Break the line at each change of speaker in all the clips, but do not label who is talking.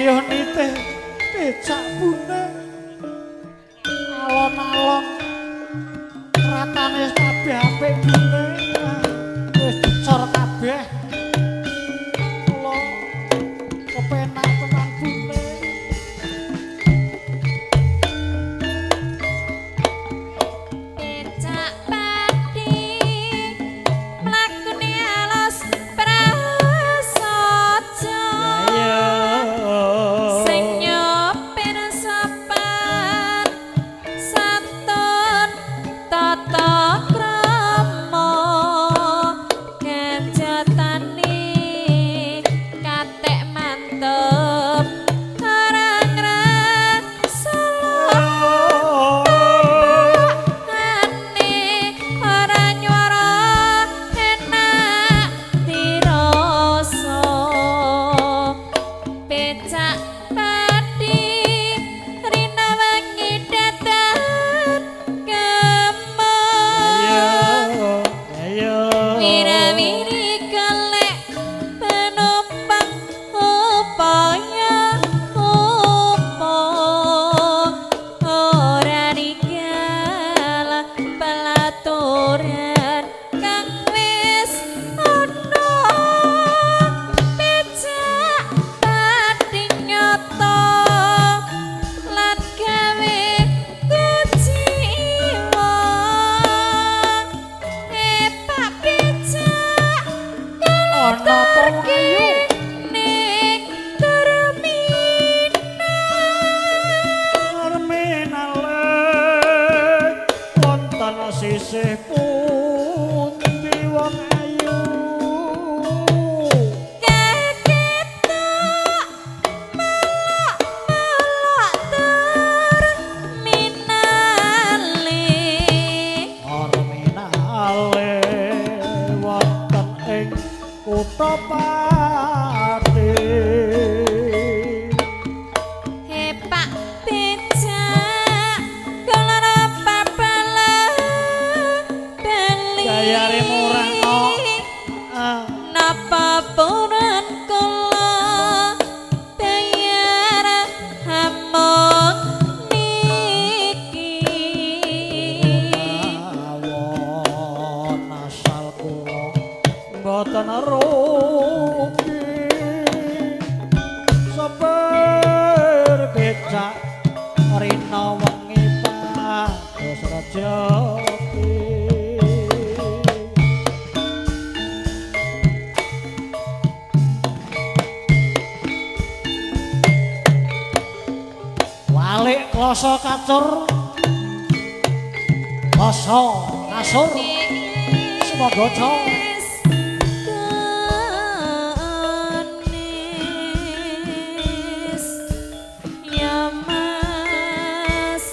Kayuh nitih becak bune. Alon-alon ratane kabeh apik bune. Wis dicor kabeh. Kula kepenak tenan bune.
Becak padi mlakune alas prasaja. Sing nyopir sopan santun tata krama ganjatane katek mantep ora ngrasa ane ora nyuara enak dirasa. Becak padi rina wengi datan kemon wirawiri golek penumpang upaya upo ora ninggal pelaturan kang wis ana. Becak padi nyata lan gawe kuciwa. Pak becak
Ana apa wong ayu?
ning terminal.
Terminale wonten sisih pundi wong ayu?
Keketok melok-melok terminale.
Terminale wonten ing kutha Pati.
Pak becak kula ora bali.
Bayare murah kok. Ah.
Napa purun kula bayar hamong niki.
Mawon asal kula mboten rugi. Sopir becak rina wengi pados rejeki. Walik kloso kacur, kloso kasur, semoga cok.
Ya Mas,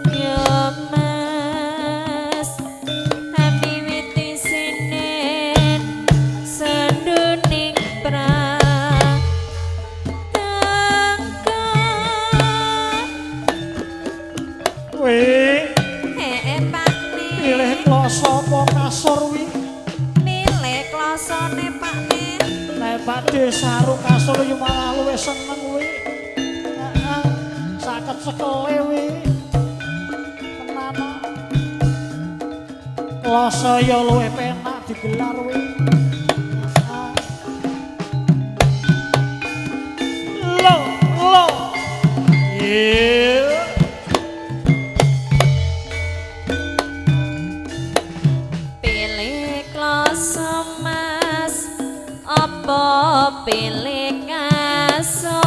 ya Mas, amiwiti senen senduning pratangka.
Wi,
Heeh Pak Ne.
Pilih kloso apa kasur wi?
Milih klosone Pak Ne.
Nek Pakde saru kasur yo malah luwih seneng wi. Heeh, saket sekele wi. Tenan. Kloso yo luwih penak digelar wi. Heeh. Lo, lo. Iya.
Pilih kloso Mas apa pilih kasur?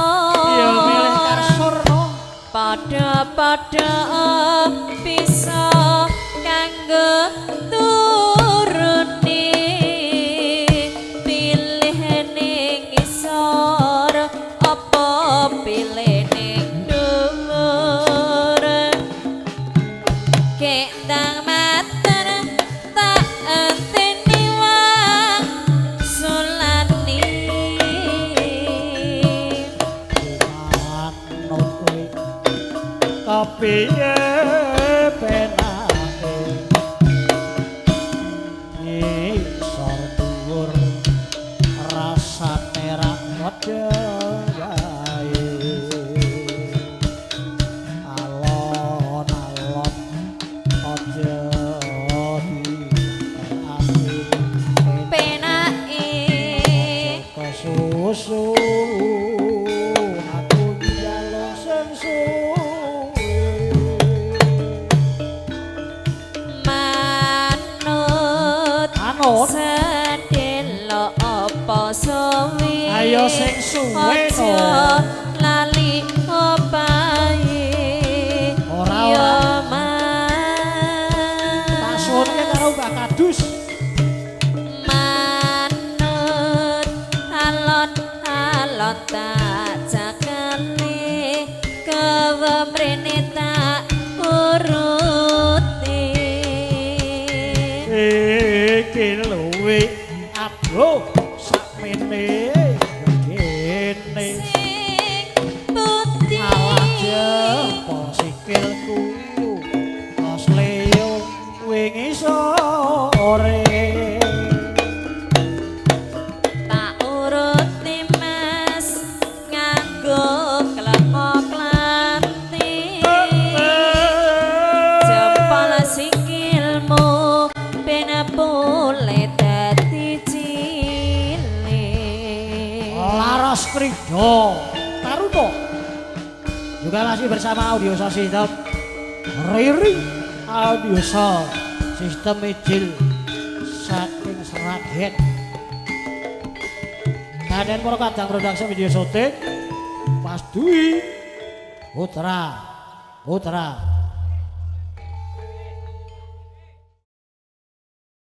Ya milih kasur no.
Padha-padha bisa kanggo turune. Pilih ning isor apa pilih ning dhuwur? Kendang mater tak enteni wang sulani.
Manut kuwi kepiye penake ngisor dhuwur rasane ra padha wae. Ya sing suwe to.
Lali opahe.
Ora ora. Tak suwunke karo Mbah Kadus.
Manut alon-alon tak cakali kewemrene tak uruti.
Iki luwe aduh sakmene gedene
sing putih
alah jempol sikilku Mas Leo wingi sore.
Tak uruti Mas nganggo klengo klanti jempol sikilmu ben pule dadi cilik.
Laras Krido Taruno juga masih bersama Audio Sound System Riri Audio Sound System Ijil saking Sragen. Kaden para kadang produksi video syuting Mas Dwi Putra Putra.